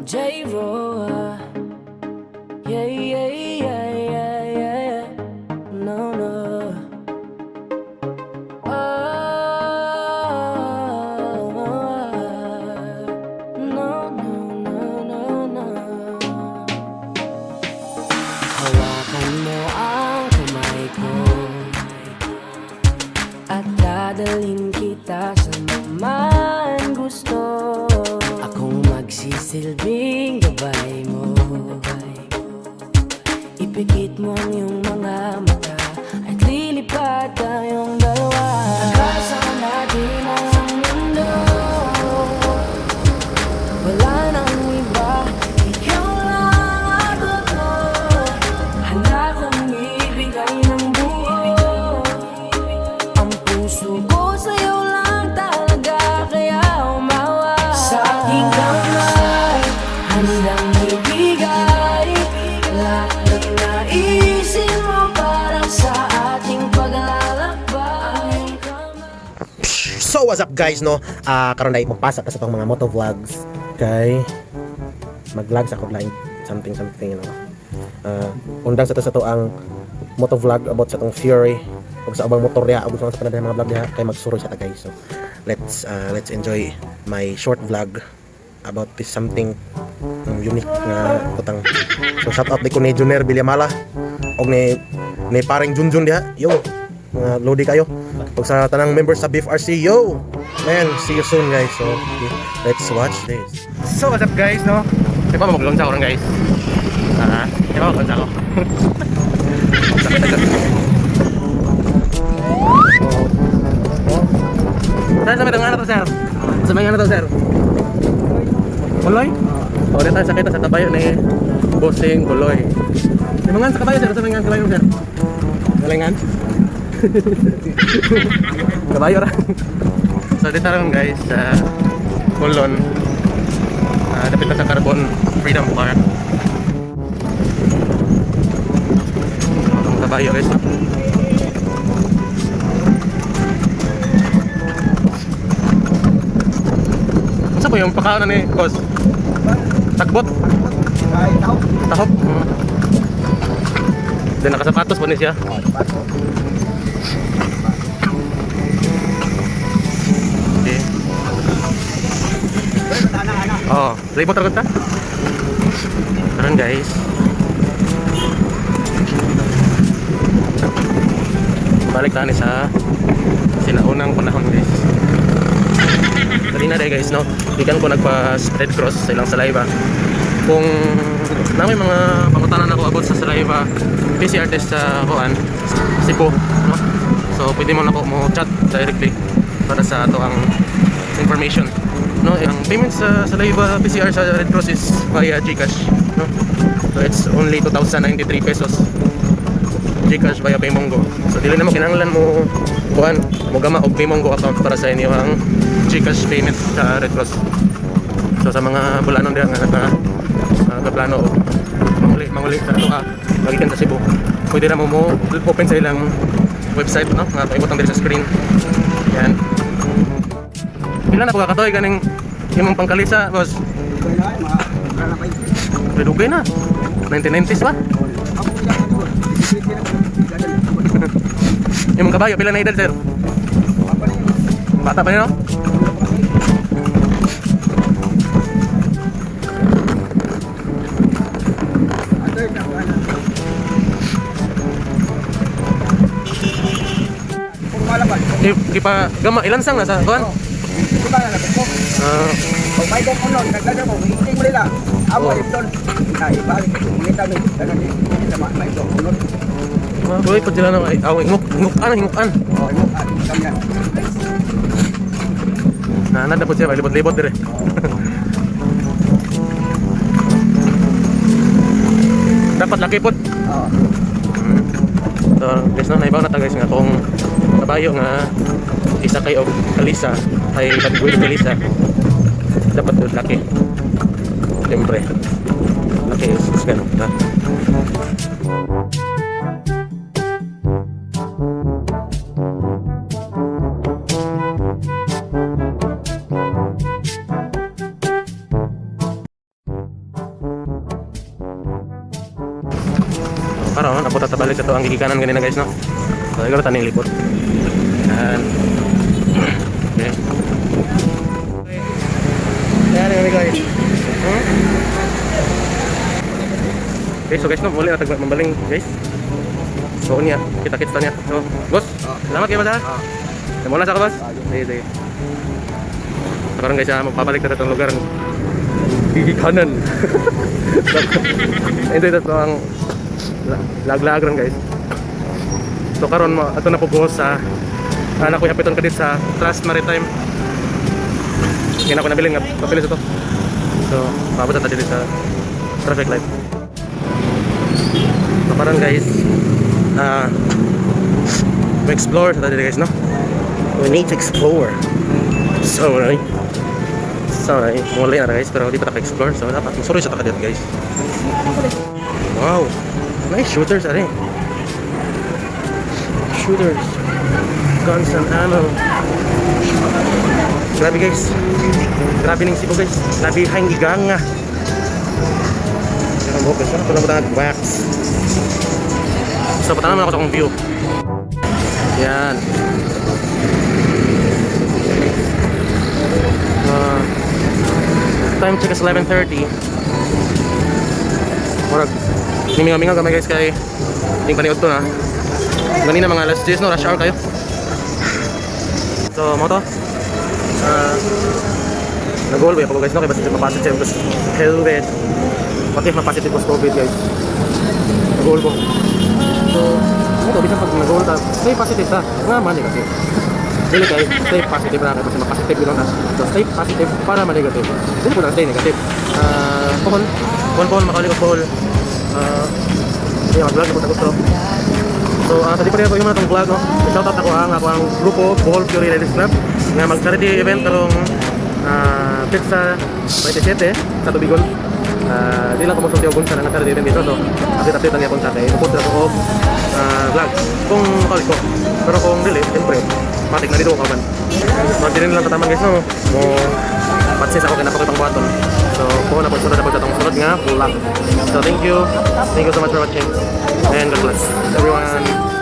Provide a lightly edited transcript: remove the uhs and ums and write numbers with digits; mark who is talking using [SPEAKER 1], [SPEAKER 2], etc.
[SPEAKER 1] J-Roy. Yeah. No. Oh, no. Hawakan mo ang kamay ko at dadalhin kita sa man gusto. Akong magsisilbing gabay mo. Ipikit mo ang iyong mga mata at lilipad tayong dalawa. Kasama natin ang mundo. Wala nang iba. Ikaw lang ako to. Handa kong ibigay ng buo ang puso ko sa'yo lang talaga. Kaya umawa sa aking kamay. Handang ibigay lahat ng naisin mo para sa ating paglalakbay.
[SPEAKER 2] So what's up, guys, no? Ah, karon ay magpasa ta sa tong mga moto vlogs kay mag-vlog sa ako laing something something, no. Undang sa to sa to ang moto vlog about sa tong Fury ug sa ubang motor diha ug sa mga vlog diha kay magsuroy sa ta, guys. So let's enjoy my short vlog about this something unique nga butang. So shout out ko ni Juner Villamala og ni paring Junjun diha. Yo, mga lodi kayo. Ug sa tanang members sa Beef RC, yo! Man, see you soon, guys. So, okay, let's watch this.
[SPEAKER 3] So what's up, guys, no? Di ba mag-launch ako ron, guys? Ah, di ba mag-launch ako? Sakit agad. Sir, sa may ano to, sir? Sa may ano to, sir? Buloy? O, dito tayo sakit sa kabayo ni Bossing Buloy. Di mga sa kabayo, sir? Sa mga kabayo, sir? Galingan? Kabayo ra. So dito lang, guys, sa Colon. Dapat na sa Carbon Freedom Park. Itong kabayo, guys, no? Saan po yung pakaon ni boss? Tagbot? Tahop? Then nakasapatos po ni siya. Okay. Oh, libot ra ta. Karon, guys. Balik tayo sa sinaunang panahon, guys. Kanina dahil, guys, no. Gikan ko nagpa Red Cross sa ilang saliva. Kung na may mga pangutanan ako about sa saliva PCR test sa kuan Cebu, no? So pwede mo nako mo chat directly para sa ato ang information, no? Ang payment sa saliva PCR sa Red Cross is via GCash, no? So it's only 2,093 pesos, GCash via Paymongo. So dili na mo kinahanglan mo kuan mo gama og Paymongo account para sa inyo ang GCash payment sa Red Cross. So sa mga bulanon diha nga naka nakaplano og manguli manguli sa ato ka magikan sa Cebu, pwede na mo mo open sa ilang website, no, nga paibutang diri sa screen. Yan. Pila na po ka katoy kaning imong pangkalisa, boss? Dugay na. 1990s ba? Imong kabayo, pila na edad, sir? Bata pa niyo, no? Eh, gipa gama ilansang na sa kuan. Ah,
[SPEAKER 4] May kong unon, nagdala mo, hindi mo nila. Amo ito, na ibalik, ngita mi, dagan ni, sama may kong unon.
[SPEAKER 3] Uy, pud sila na ay aw ingok ingokan ingokan.
[SPEAKER 4] Oh, imo ah, kanya.
[SPEAKER 3] Na na po siya libot-libot dire. Dapat laki pod.
[SPEAKER 4] Oh.
[SPEAKER 3] So, guys, no, naibaw na ta, guys, nga kung kabayo nga isa kay og kalisa ay pagbuhi kalisa dapat doon laki. Siyempre. Laki is ganun. Ha? Karon abot ta balik sa to ang gigikanan ganina, guys, no. So igoro taning libot. Yan. Okay. Yan kami, guys. Okay, so guys, no, muli na tag mambaling, guys. So niya, kita-kita niya. So, boss, salamat kayo, boss, ha. Muna sa ako, boss. Sige, sige. So, karon, guys, magpabalik na itong lugar. Gigikanan. Hindi ito ang laglag ron, guys. So karon mo ato na po sa anak ko hapiton kadit sa Trust Maritime. Kaya na ako nabilin nga papilis ito. So, paabot na tayo dito sa traffic light. So karon, guys, we explore sa tayo, guys, no?
[SPEAKER 2] We need to explore.
[SPEAKER 3] So, right. So, right. Muli na, guys, pero di pa taka-explore. So, dapat masuroy sa taka dito, guys. Wow. Nice shooters, are. Shooters. Guns and ammo. Grabe, guys. Grabe ning Cebu, guys. Grabe hang giganga. Ang buhok, guys. Ano pa lang wax. So, patanaman ako sa akong view. Yan. Time check is 11:30. Murag nimingaw-mingaw kami, guys, kay ning paniud to na. Ganina mga alas 10, no, rush hour kayo. So mo to. Nag-goal ba ako, guys, no, kay basta mapasit siya because COVID. What if mapositive ko sa COVID, guys? Nag-goal ko. So, mo to bisan pag nag-goal ta, stay positive ta. Nga man negative. Dili kay stay positive na kasi ma-positive yun na. So stay positive para ma-negative. Dili po na stay negative. Ah, pohol. Pohol, pohol, makauli ko pohol. Yeah, mag-vlog ko gusto. So, sa di pa rin ako yung mga itong vlog, no? Shoutout ako ang grupo, Bohol Fury Ladies Club, nga mag-charity event karong pizza 27 sa Tubigon. Di lang ko masulti og unsa na nga charity event dito. So, update-update lang yapon sa kay. Support na ako og vlog. Kung makauli ko. Pero kung dili, siyempre, matik na dito ko kaman. So, dili lang tataman, guys, no? Mo patsis ako kay napakitang buhaton. So, po na po sunod na po sa atong sunod nga vlog. So, thank you. Thank you so much for watching. And God bless everyone.